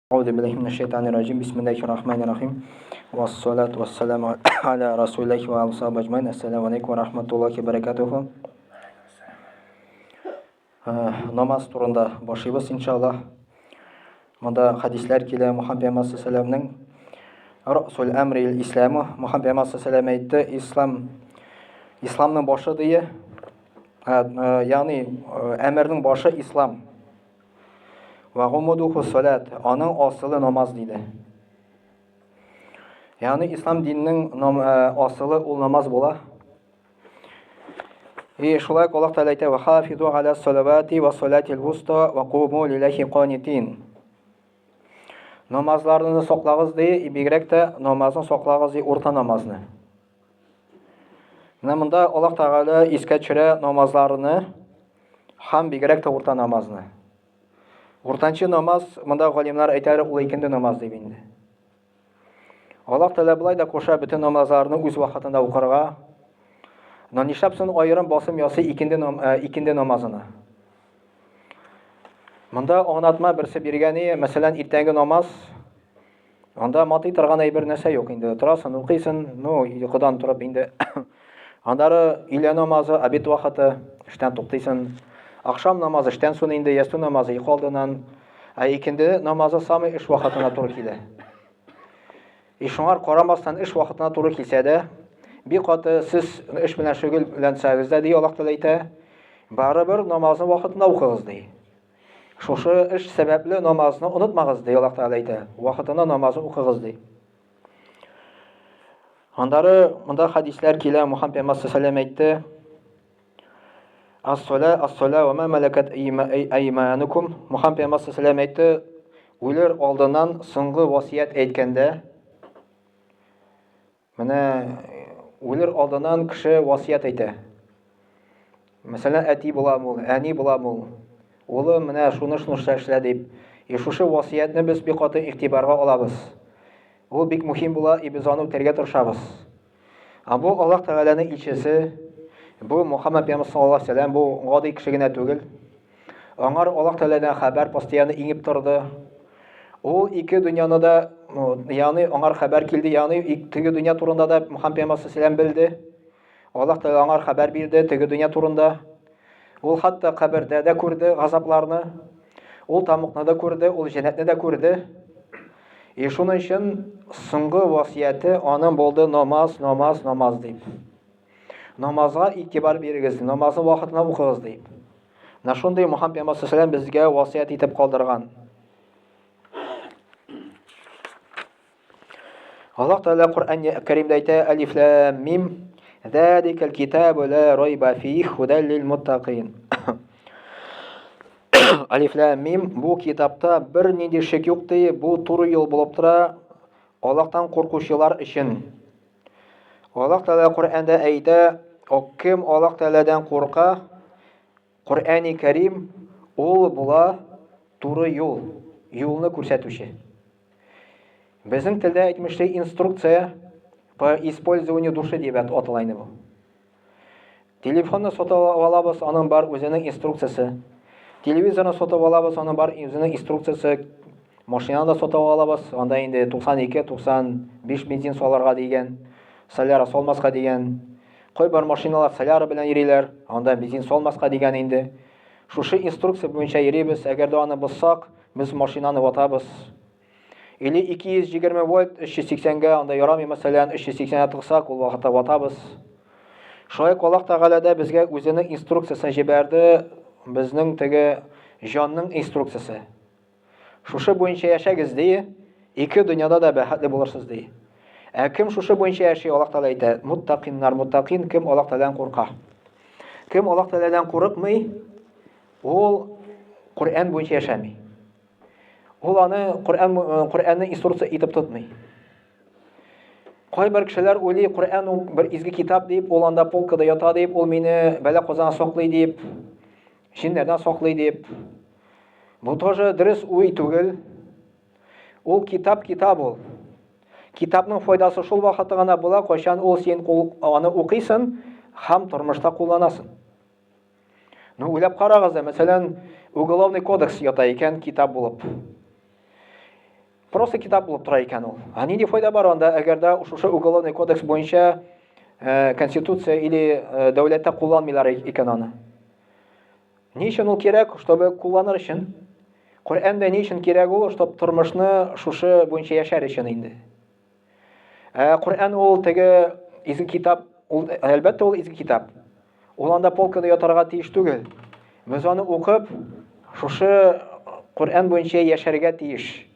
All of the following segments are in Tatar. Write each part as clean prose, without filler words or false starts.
Аузу биллахи минәш шайтанир раҗим. Бисмиллахир рахманир рахим. Вассалату вассаламу аля расулиллахи ва алейхи вассалам аҗмаин. Ассаламу алейкум ва рахматуллахи ва баракатуху. Намаз турында башлыйбыз иншаллаһ. Монда хадисләр килә Мухаммад пәйгамбәр саллаллаху Расул әмри исламу. Мухаммад пәйгамбәр саллаллаху әйтте, ислам исламның башы дие. Ягъни әмернең башы ислам. Вә гумудуху салат, аның асылы намаз диде. Ягъни ислам диненең асылы ул намаз була. И шулай Аллаһ Тәгалә әйтә: "Ва хафизу аля салавати ва салатил вуста ва куму лиллахи канитин". Намазларны саклагыз ди, и бигрәк тә намазны саклагыз ди, урта намазны. Менә монда Аллаһ Тәгалә искә төшерә намазларны һәм бигрәк тә урта намазны. Уртанчы намаз, монда галимнәр әйтәләр, ул икенде намаз дип инде. Аллаһ Тәгалә болай да куша бөтен намазларны үз вакытында укырга. Но нишләп соң аерым басым ясый икенде, икенде намазына? Монда аңлатма берсе биргәне, мәсәлән, иртәнге намаз, Анда матый торган әйбер нәрсә юк инде. Торасың, укыйсың, ну, йокыдан торып инде. Аннары өйлә намазы, обед вакыты, эштән туктыйсың. Ахшам намазы эштән соң инде, ястү намазы йокы алдыннан. Ә икенде намазы самый эш вакытына туры килә. И шуңар карамастан эш вакытына туры килсә дә, бик каты сез эш белән шөгыльләнсәгез дә, ди Аллаһ Тәгалә әйтә, барыбер намазны вакытында укыгыз, ди. Шушы эш сәбәпле намазны онытмагыз, ди Аллаһ Тәгалә әйтә. Вакытында намазны укыгыз, ди. Аннары монда хадисләр килә, Мухаммад пәйгамбәр саллаллаху әйтте: Ас-сала, ас-сала ва ма малакат айманукум. Мухаммад пәйгамбәр саллаллаху әйтте, үлер алдыннан соңгы васыять әйткәндә, Менә үлер алдыннан кеше васыять әйтә. Мәсәлән, әти була ул, әни була ул. Улым, менә шуны шуны эшлә дип. И шушы васыятьне без бик каты игътибарга алабыз. Ул бик мөһим була, и без аны үтәргә тырышабыз. Ә бу Аллаһ Тәгаләнең илчесе, бу Мухаммад пәйгамбәр саллаллаһу алейһи вәсәлләм, бу гади кеше генә түгел. Аңар Аллаһ Тәгаләдән хәбәр постоянно иңеп торды. Ул ике дөньяны да, ягъни аңар хәбәр килде, ягъни теге дөнья турында да Мухаммад пәйгамбәр саллаллаху белде. Аллаһ Тәгалә аңар хәбәр бирде теге дөнья турында. Ул хәтта кабердә дә күрде газапларны. Ул тамукны да күрде, ул җәннәтне дә күрде. И шуның өчен соңгы васыяте аның булды намаз, намаз, намаз дип. Намазга игътибар бирегез, намазны вакытында укыгыз дип. Менә шундый Мухаммад пәйгамбәр саллаллаху безгә васыять итеп калдырган. Аллаһ Тәгалә Коръән Кәримдә әйтә: Алиф лам мим Заликал китабу ла райба фих худал лил муттакин. Алиф лам мим бу китапта бер нинди шик юк ди, бу туры юл булып тора Аллаһтан куркучылар өчен. Аллаһ Тәгалә Коръәндә әйтә, кем Аллаһ Тәгаләдән курка, Коръәни Кәрим ул була туры юл, юлны күрсәтүче. Безнең телдә әйтмешли инструкция по использованию души дип атала инде бу. Телефонны сатып алабыз, аның бар үзенең инструкциясе. Телевизорны сатып алабыз, аның бар үзенең инструкциясе. Машинаны да сатып алабыз, анда инде 92, 95 бензин салырга дигән, соляра салмаска дигән. Кайбер машиналар соляра белән йөриләр, анда бензин салмаска дигән инде. Шушы инструкция буенча йөрибез, әгәр дә аны бозсак, без машинаны ватабыз. Или 220 вольт 380 гә анда ярамый, мәсәлән, 380 гә тыксак, ул вакытта ватабыз. Шулай ук Аллаһ Тәгалә дә безгә үзенең инструкциясен җибәрде, безнең теге җанның инструкциясе. Шушы буенча яшәгез ди, ике дөньяда да бәхетле булырсыз ди. Ә кем шушы буенча яши, Аллаһ Тәгалә әйтә, муттакиннар, муттакин кем Аллаһ Тәгаләдән курка. Кем Аллаһ Тәгаләдән курыкмый, ул Коръән буенча яшәми. Ул аны Коръән Коръәнне инструкция итеп тотмый. Кайбер кешеләр уйлый, Коръән ул бер изге китап дип, ул анда полкада ята дип, ул мине бәла-казадан саклый дип, җиннәрдән саклый дип. Бу тоже дөрес уй түгел. Ул китап китап ул. Китапның файдасы шул вакытта гына була, кайчан ул син аны укыйсың һәм тормышта кулланасың. Ну, уйлап карагыз, мәсәлән, уголовный кодекс ята икән китап булып. Просто китап булып тора икән ул. Ә нинди файда бар анда, әгәр дә шушы уголовный кодекс буенча э, конституция или э, дәүләттә кулланмыйлар икән аны? Ни өчен ул кирәк? Чтобы кулланыр өчен. Коръән дә ни өчен кирәк ул? Чтобы тормышны шушы буенча яшәр өчен инде. Ә Коръән ул теге изге китап, ул әлбәттә ул изге китап. Ул анда полкада ятарга тиеш түгел. Без аны укып, шушы Коръән буенча яшәргә тиеш.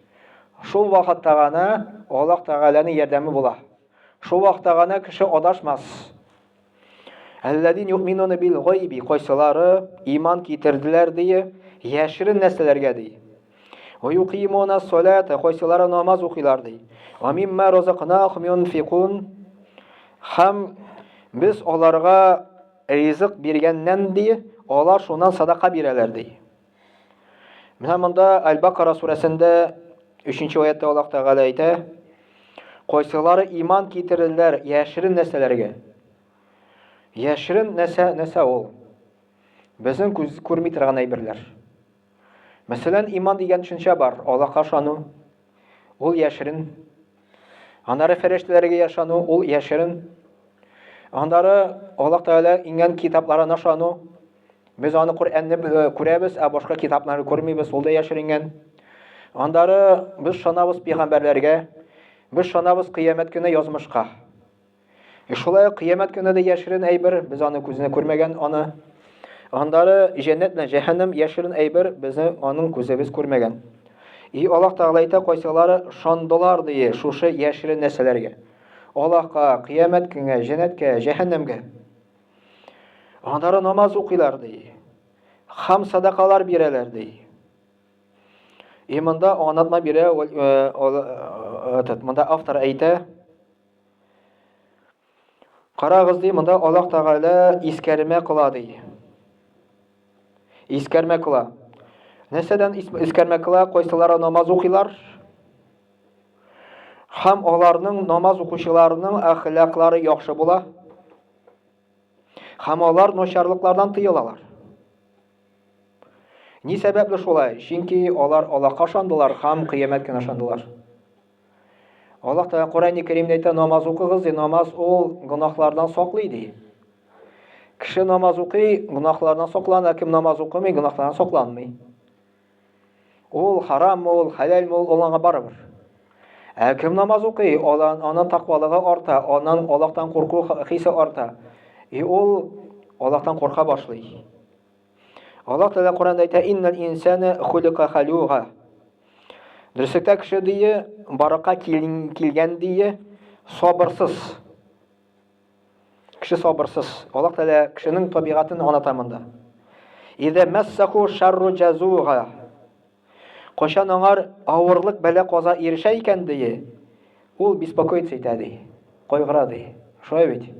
Шул вакытта гына Аллаһ Тәгаләнең ярдәме була. Шул вакытта гына кеше адашмас. Әлләзин юъминуна бил гайби, кайсылары иман китерделәр ди, яшерен нәрсәләргә ди. Ва юкимуна салата, кайсылары намаз укыйлар ди. Ва мимма разакнахум юнфикун, һәм без аларга ризык биргәннән ди, алар шуннан садака бирәләр ди. Менә монда Аль-Бакара сүрәсендә 3 аятта Аллаһ Тәгалә әйтә, кайсылары иман китерделәр яшерен нәрсәләргә. Яшерен нәрсә нәрсә ул? Безнең күз күрми торган әйберләр. Мәсәлән, иман дигән төшенчә бар, Аллаһка ышану. Ул яшерен. Аннары фәрештәләргә ышану, ул яшерен. Аннары Аллаһ Тәгалә иңгән китапларына ышану. Без аны Коръәнне э, күрәбез, ә башка китапларны күрмибез, ул да яшеренгән. Аннары без ышанабыз пәйгамбәрләргә, без ышанабыз кыямәт көне язмышка. И шулай ук кыямәт көне дә яшерен әйбер, без аны күзенә күрмәгән аны. Аннары җәннәт белән җәһәннәм яшерен әйбер, безне аның күзебез күрмәгән. И Аллаһ Тәгалә әйтә, кайсылары ышандылар ди шушы яшерен нәрсәләргә. Аллаһка, кыямәт көнгә, җәннәткә, җәһәннәмгә. Аннары намаз укыйлар ди. Хам садакалар бирәләр ди. И монда аңлатма бирә, э, э, этот, монда автор әйтә. Карагыз ди, монда Аллаһ Тәгалә искәрмә кыла ди. Искәрмә кыла. Нәрсәдән искәрмә кыла? Кайсылары намаз укыйлар? Һәм аларның намаз укучыларының әхлаклары яхшы була. Һәм алар начарлыклардан тыелалар. Ни сәбәпле шулай? Чөнки алар Аллаһка ышандылар һәм кыямәт көненә ышандылар. Аллаһ Тәгалә Коръәни Кәримдә әйтә, намаз укыгыз ди, намаз ул гөнаһлардан саклый ди. Кеше намаз укый, гөнаһлардан саклана, кем намаз укымый, гөнаһлардан сакланмый. Ул хараммы, ул хәләлме, ул аңа барыбер. Ә кем намаз укый, аның тәкъвалыгы арта, аның Аллаһтан курку хисе арта. И ул Аллаһтан курка башлый. Аллаһ Тәгалә Коръәндә әйтә: "Иннал инсана хулика халуга". Дөреслектә кеше дие, баракка килгән дие, сабырсыз. Кеше сабырсыз. Аллаһ Тәгалә кешенең табигатен аңлата монда. Иза массаху шарру жазуга. Кайчан аңар авырлык, бәла, каза ирешә икән ди, ул беспокоиться итә ди, кайгыра ди. Шулай бит.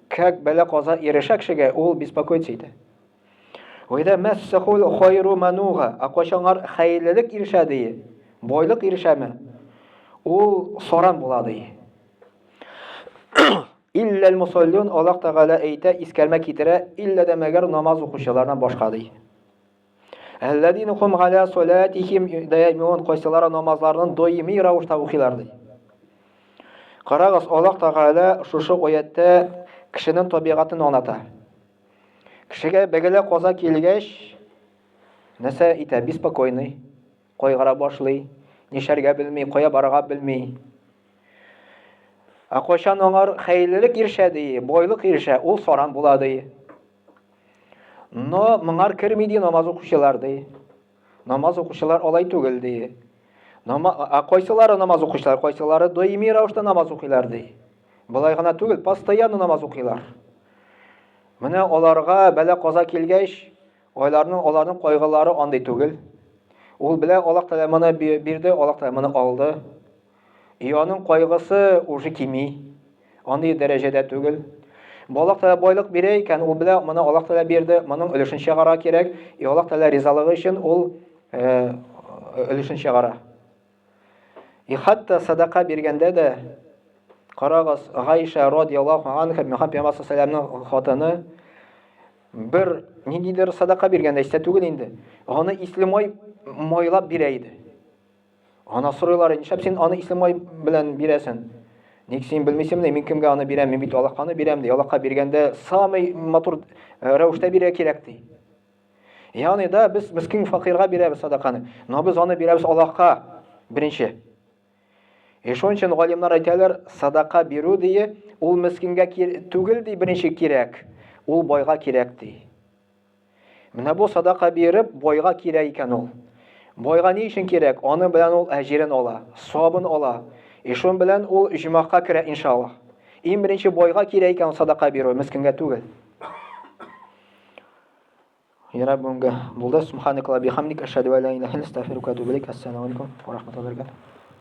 Как бәла каза ирешә кешегә, ул беспокоиться итә. Вәйдә мәссахул хайру мануга. Ә кайчан аңар хәерлелек ирешә ди, байлык ирешәме? Ул саран була ди. Илләл мусаллун Аллаһ Тәгалә әйтә, искәрмә китерә, иллә дә мәгәр намаз укучылардан башка ди. Әлләзина хум галя салатихим даимун кайсылары намазларын даими рәвештә укыйлар ди. Карагыз, Аллаһ Тәгалә шушы аятьтә кешенең табигатен аңлата. Кешегә бәгелә каза килгәч, нәрсә итә? Беспокойный. Кайгыра башлый, нишләргә белми, кая барырга белми. Ә кайчан аңар хәерлелек ирешә ди, байлык ирешә, ул саран була ди. Но моңар керми ди намаз укучылар ди. Намаз укучылар алай түгел ди. Нама, ә кайсылары намаз укучылар, кайсылары даими рәвештә намаз укыйлар ди. Болай гына түгел, постоянно намаз укыйлар. Менә аларга бәла-каза килгәч, Айларның, аларның кайгылары андый түгел. Ул белә, Аллаһ Тәгалә моны бирде, Аллаһ Тәгалә моны алды. И аның кайгысы уже кими. Андый дәрәҗәдә түгел. Бу Аллаһ Тәгалә байлык бирә икән, ул белә, моны Аллаһ Тәгалә бирде, моның өлешен чыгара кирәк. И Аллаһ Тәгалә ризалыгы өчен ул э, өлешен чыгара. И хәтта садака биргәндә дә карагыз, Гайша радияллаһу анха, Мөхәммәд пәйгамбәр саллаллаһу хатыны бер ниндидер садака биргәндә истә түгел инде. Аны исле май майлап бирә иде. Ана сорыйлар, нишләп син аны ислемай белән бирәсең? Ник син белмисеңме, мин кемгә аны бирәм? Мин бит Аллаһка аны бирәм, ди. Аллаһка биргәндә самый матур э, рәвештә бирергә кирәк, ди. Ягъни да без мискин факирга бирәбез садаканы, но без аны бирәбез Аллаһка беренче. И шуның өчен галимнәр әйтәләр, садака бирү ди, ул мискингә түгел ди беренче кирәк, ул байга кирәк ди. Менә бу садака биреп, байга кирәк икән ул. Байга ни өчен кирәк? Аны белән ул әҗирен ала, сабын ала. И шуның белән ул җомахка керә, иншаллаһ. Иң беренче байга кирәк икән ул садака бирү, мискингә түгел. Ярар, бүгенге булды. Субханакалла бихамдик, ашһаду ан ла илаһа илля анта, астагфирука ва атубу илейк. Ассаламу алейкум ва рахматуллахи ва баракатуһ.